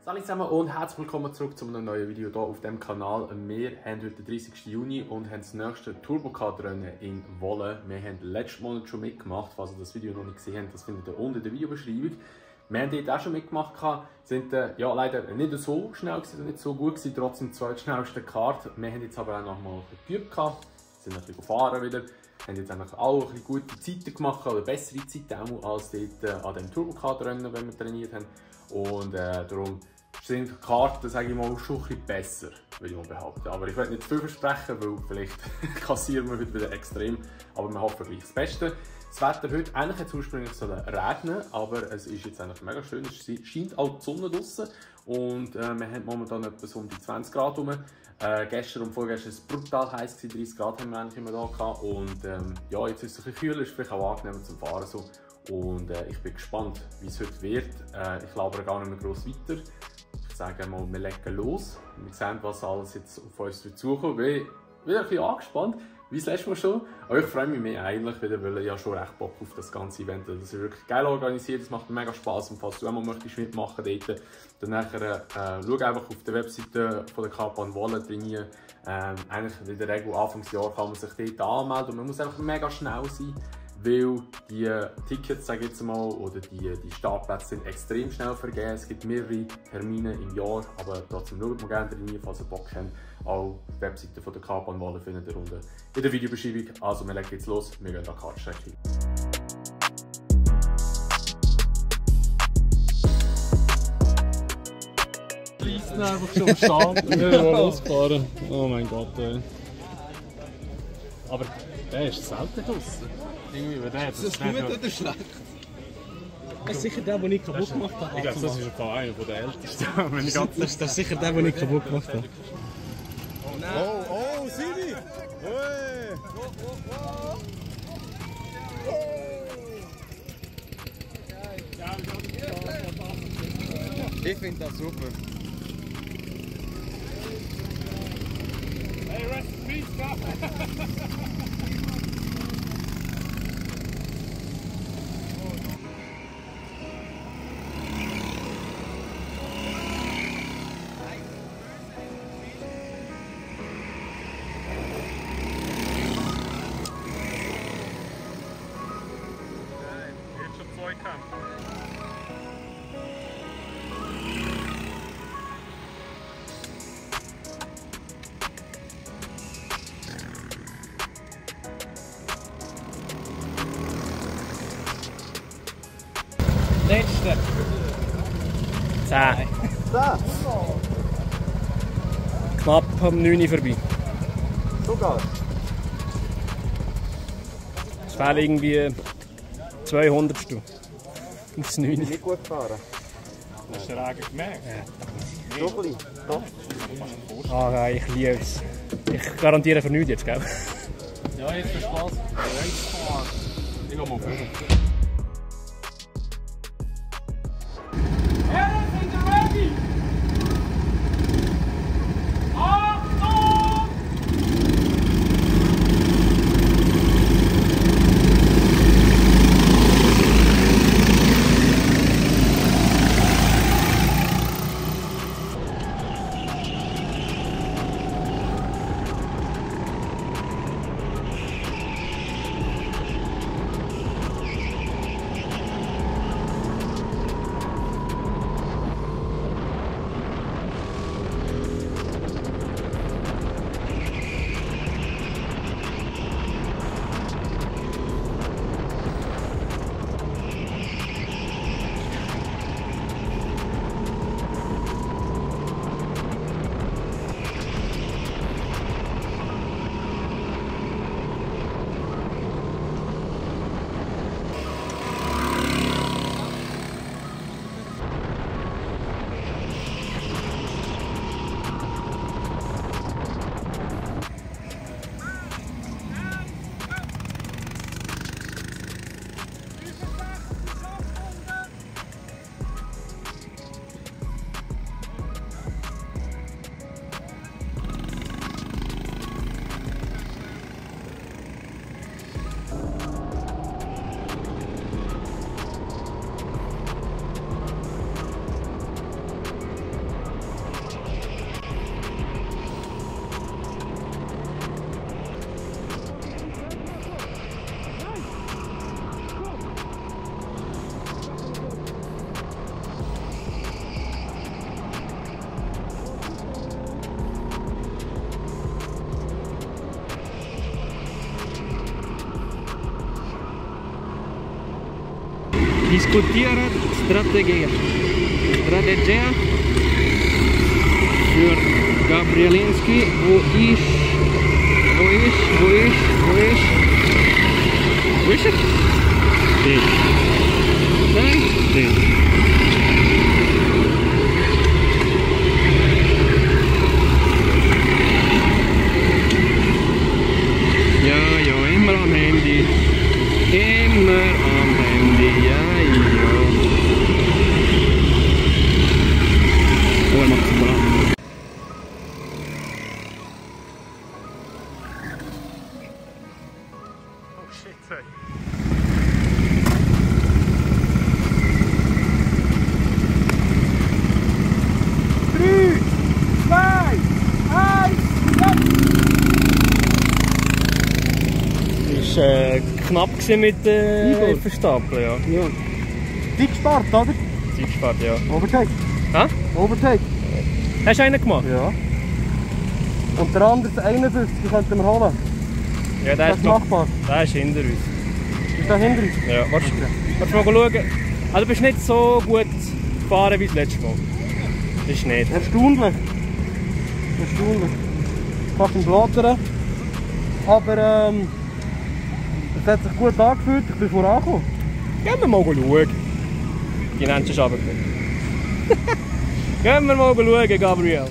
Hallo zusammen und herzlich willkommen zurück zu einem neuen Video hier auf dem Kanal. Wir haben heute den 30. Juni und haben das nächste Turbo-Kart-Rennen in Wolle. Wir haben letzten Monat schon mitgemacht, falls ihr das Video noch nicht gesehen habt, das findet ihr unten in der Videobeschreibung. Wir haben dort auch schon mitgemacht, sind ja, leider nicht so schnell gewesen, nicht so gut gewesen, trotzdem die zweitschnellste Kart. Wir haben jetzt aber auch noch mal geübt, sind ein bisschen gefahren wieder. Haben jetzt eigentlich auch ein bisschen gute Zeiten gemacht, oder bessere Zeiten auch als dort an dem Turbo-Kart-Rennen, wenn wir trainiert haben. Und darum sind die Karten, sage ich mal, schon ein bisschen besser, würde ich mal behaupten. Aber ich will nicht zu viel versprechen, weil vielleicht kassieren wir heute wieder extrem. Aber wir hoffen gleich das Beste. Das Wetter heute, eigentlich jetzt ursprünglich soll regnen, aber es ist jetzt eigentlich mega schön. Es scheint auch die Sonne draussen und wir haben momentan etwas um die 20 Grad herum. Gestern und vorgestern war es brutal heiß, 30 Grad haben wir eigentlich immer da gehabt. Und ja, jetzt ist es ein bisschen kühler, ist vielleicht auch angenehmer zum Fahren so. Und ich bin gespannt, wie es heute wird. Ich labere gar nicht mehr gross weiter. Ich sage mal, wir legen los. Wir sehen, was alles jetzt auf uns zukommt. Ich bin ein bisschen angespannt, wie das letzte Mal schon. Aber ich freue mich mehr eigentlich wieder, weil ich ja schon recht Bock auf das ganze Event. Das ist wirklich geil organisiert, es macht mega Spaß. Und falls du auch mal möchtest mitmachen dort, dann nachher, schau einfach auf der Webseite von der Kartbahn Wolle trainieren. Eigentlich in der Regel Anfangsjahr kann man sich dort anmelden und man muss einfach mega schnell sein. Weil die Tickets, sage ich jetzt mal, oder die Startplätze sind extrem schnell vergeben. Es gibt mehrere Termine im Jahr, aber trotzdem schaut mal gerne rein, falls ihr Bock habt. Auch die Webseite von der Kartbahn Wolle findet ihr unten in der Videobeschreibung. Also wir legen jetzt los, wir gehen an die Kartstrecke. Fließen einfach schon am Stand und nicht losfahren. Oh mein Gott, ey. Aber der ist selten draussen. Irgendwie, der ist das gut oder schlecht? Das ist sicher der, den ich kaputt gemacht habe. Ich glaube, das ist einer der ältesten. Das ist sicher der, den ich kaputt gemacht habe. Oh, Sidi! Ich finde das super. Hey, rest in peace, Papa! Letzte. 10. Knapp am 9 Uhr vorbei. Sogar? Es fehlen irgendwie 200 aufs 9 Uhr. Nicht gut gefahren? Hast du den Regen gemerkt? Ja. So klein? Doch. Ah nein, ich liebe es. Ich garantiere für nichts jetzt, gell? Ja, jetzt für Spaß. Ich gehe mal auf. Diskutieren Strategie. Strategia für Gabrielinski. Wo ist er? Nein? Ja, immer am Handy. Immer am Handy, ja. Oh, er macht es mal an. Oh shit, ey. Es war knapp mit Igor. Verstappen, ja. Ja. Zeit gespart, oder? Zeit gespart, ja. Overtake. Hä? Overtake. Hast du einen gemacht? Ja. Und der andere 51 könnten wir holen. Ja, der Das ist machbar. Der ist hinter uns. Ist der hinter uns? Ja, willst du mal schauen? Also, du bist nicht so gut gefahren wie das letzte Mal. Das ist nicht. Erstaunlich. Fast ein Blattern. Aber es hat sich gut angefühlt, ich bin vorangekommen. Gehen wir mal schauen. Die nennst du runtergekommen. Gehen wir mal schauen, Gabriel.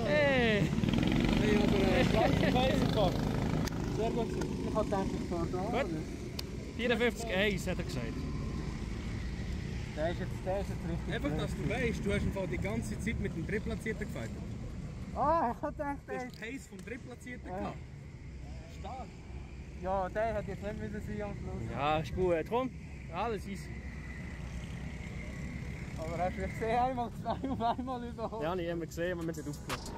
Hey! Ich habe einen gehabt. Sehr gut. Ich habe gedacht, ich fahre da. Gut. 54,1 hat er gesagt. Der ist jetzt richtig. Einfach, dass du weißt, du hast im Fall die ganze Zeit mit dem Drittplatzierten gefightet. Ah, ich habe gedacht, Du hast die Pace vom Drittplatzierten gehabt. Stark. Ja, der hat jetzt nicht müssen sein am Schluss. Ja, ist gut. Komm, alles easy. Aber hast du gesehen, einmal zwei auf einmal überholt? Ja, ich habe gesehen, aber wir sind nicht aufgenommen.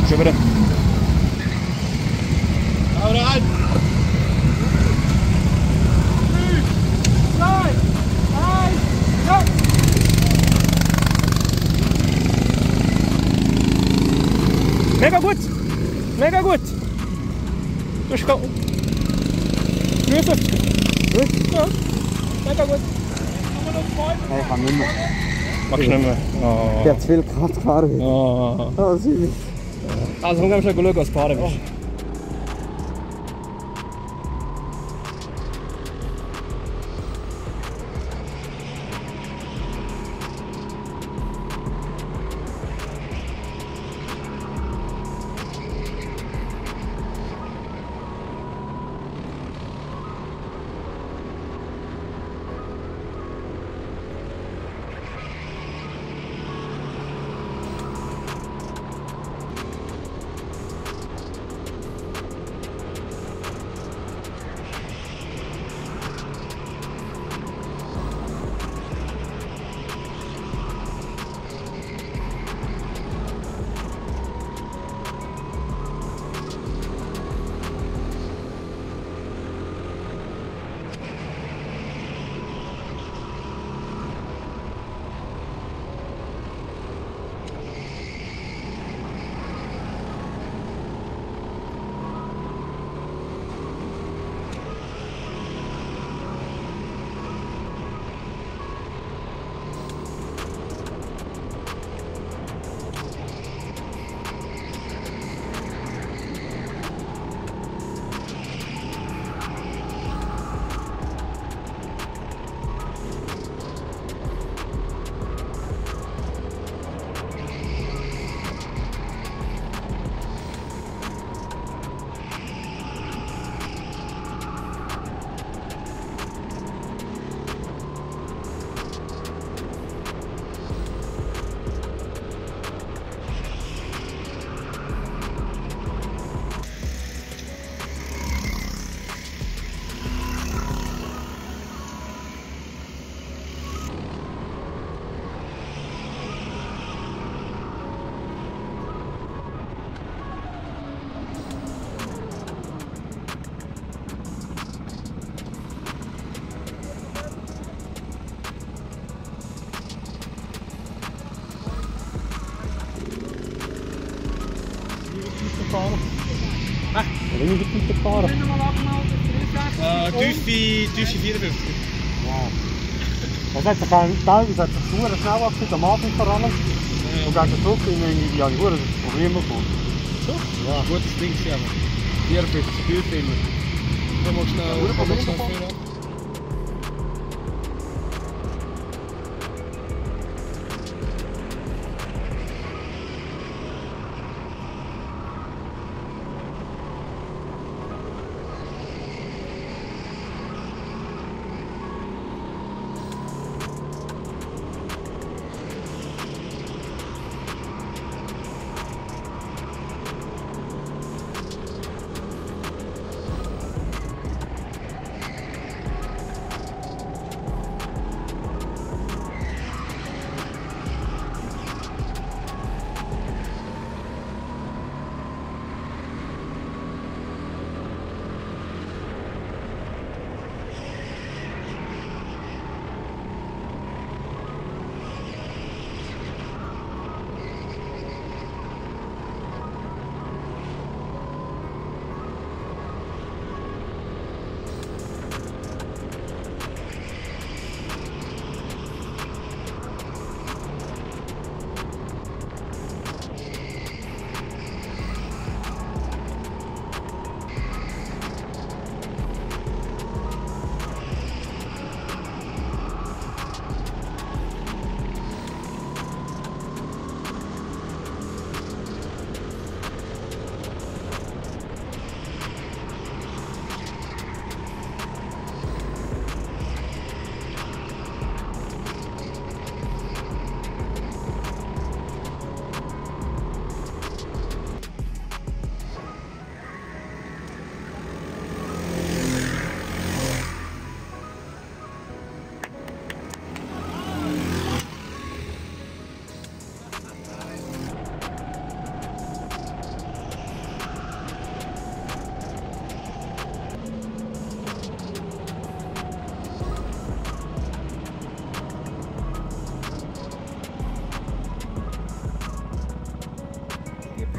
Schon wieder. Hau rein! 3, 2, 1, go! Mega gut! Mega gut! Durchkommen! 54! Gut! Ja. Mega gut! Nein, ich kann nicht mehr. Magst du nicht mehr? Oh. Ich habe zu viel Kraft gefahren. Oh. Oh, süß. Also, wir gehen schon schauen, was du fahren willst. Wie weit sind wir gefahren? Tiefe 54. Wow. Es hat sich teilweise sehr schnell abgefühlt, am Anfang vor allem. Und gegen den Druck irgendwie ja nicht das Problem bekommen. So? Ja. Gutes Ding, aber 54, fühlt immer. Komm mal schnell.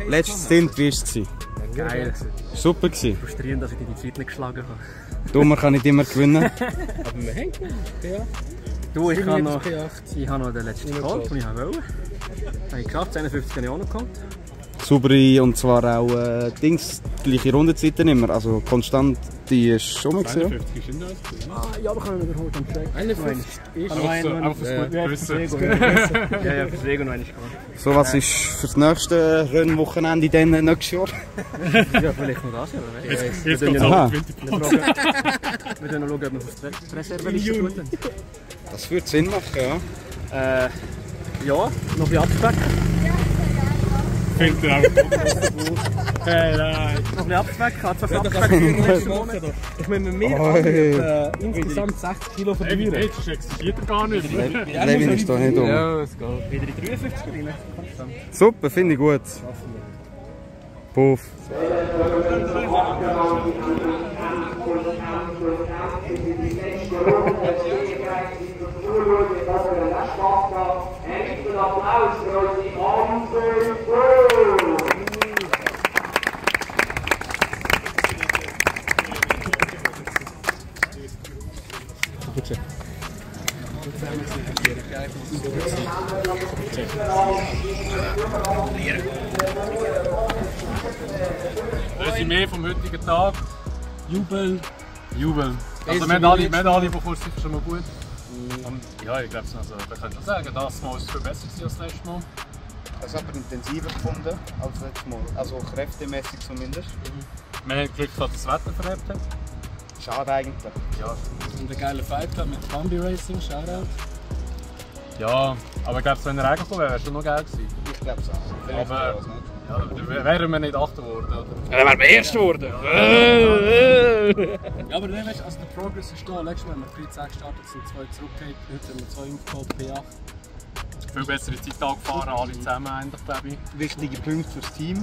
Letztes Stint, wie war es? Geil. Super. Frustrierend, dass ich die Zeit nicht geschlagen habe. Dummer kann nicht immer gewinnen. Aber wir hängen P8. Du, ich habe noch den letzten geholt, den ich wollte. Habe ich geschafft, 51 habe ich auch noch geholt. Saubere und zwar auch gleiche Rundenzeiten immer. Also konstant, die ist schon mal gesehen. 51 ist in der Ja, aber kann ich überholt am Track. 51 ist einfach fürs gute Gewissen. Ja, fürs Regen noch einmal geholt. So, was ist für das nächste Rennwochenende dann nächstes Jahr? Ja, vielleicht noch das Jahr, wer weiß. Jetzt kommt es auch mit Wir schauen, ob wir auf die Reserveliste tun. Das würde Sinn machen, ja. Ja, noch ein bisschen abspecken. Findet ihr auch. Hey, nein. Noch ein bisschen abspecken, hat zwar abspecken letzten Monat. Ich meine, wir insgesamt 60 Kilo von der Hey, Mühle. das existiert ja gar nicht. Levin ist da nicht um. Ja, es geht. Wieder in 53 rein. Super, finde ich gut. Puff. Resümee vom heutigen Tag. Jubel. Jubel. Also wir haben alle bevor es sicher schon mal gut. Und ja, ich glaube, also, wir können schon sagen, das Mal ist es viel besser als das letzte Mal. Ich habe es aber intensiver gefunden als letztes Mal. Also kräftemäßig zumindest. Wir haben Glück gehabt, dass das Wetter verhebt hat. Schade eigentlich. Ja. Und einen geilen Fight mit Bambi Racing, Shoutout. Ja, aber ich glaube, wenn er reingekommen wäre, wäre es schon noch geil gewesen. Ich glaube es auch. Aber ja, wären wir nicht Achter geworden, oder? Ja, dann wären wir Erster geworden. Ja, aber dann weißt du, also der Progress ist da. Letztes Mal haben wir 13 gestartet, sind 2 zurückgegangen. Heute haben wir 2 aufgeholt, P8. Viel bessere Zeit angefahren, alle zusammen eigentlich, glaube ich. Wichtige Punkte fürs Team.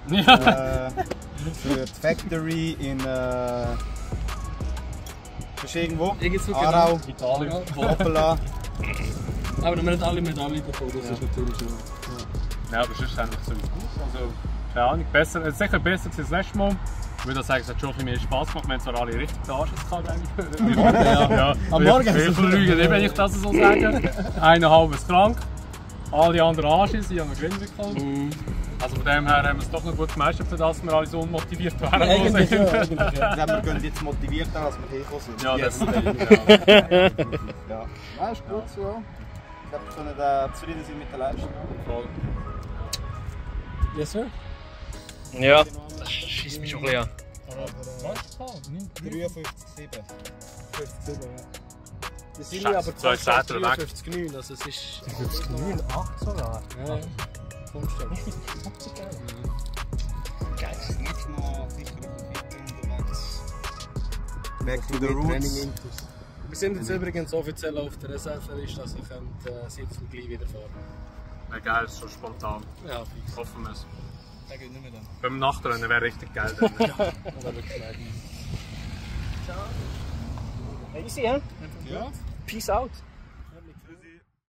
Ja. Für die Factory in irgendwo. Irgendwo Aarau, Italien. Opela. Aber wir haben nicht alle Medaillen bekommen, das ist natürlich schon. Ja, aber sonst eigentlich so gut. Also, keine Ahnung, besser, es ist sicher besser als das letzte Mal. Ich würde sagen, es hat schon ein bisschen mehr Spass gemacht. Wir haben zwar alle richtig den Arsch gehabt, Ja. Am Morgen ich lüge nicht, wenn ich das so sage. Einer halb ist krank, alle anderen Arsch sind, sie haben einen Gewinn bekommen. Also von dem her haben wir es doch noch gut gemeistert, für das wir alle so unmotiviert waren. Eigentlich ja. Wir gehen jetzt motiviert an, als wir hergekommen sind. Ja, Yes. definitiv. Ja. Nein, ist gut so. Ich glaube, wir können zufrieden sein mit der Leistung. Voll. Yes, sir. Ja, das schießt mich schon ein bisschen an. 53,7. 57, ja. Das sind Scheiße, aber 2 Zettel weg. 53,9, also es ist... 59, 8 sogar. Ja, ja. Kommst du. Geil, das ist nicht noch sicher auf dem Fit unterwegs. Back to the roots. Wir sind jetzt übrigens offiziell auf der Reserveliste, also könnt Sitzel gleich wieder fahren. Ja, geil, so spontan. Ja, fix. Hoffen wir es. Da geht nicht mehr dann. Beim Nachtrennen wäre richtig geil. Dann. Das wäre wirklich leid. Easy, ja? Ja. Peace out.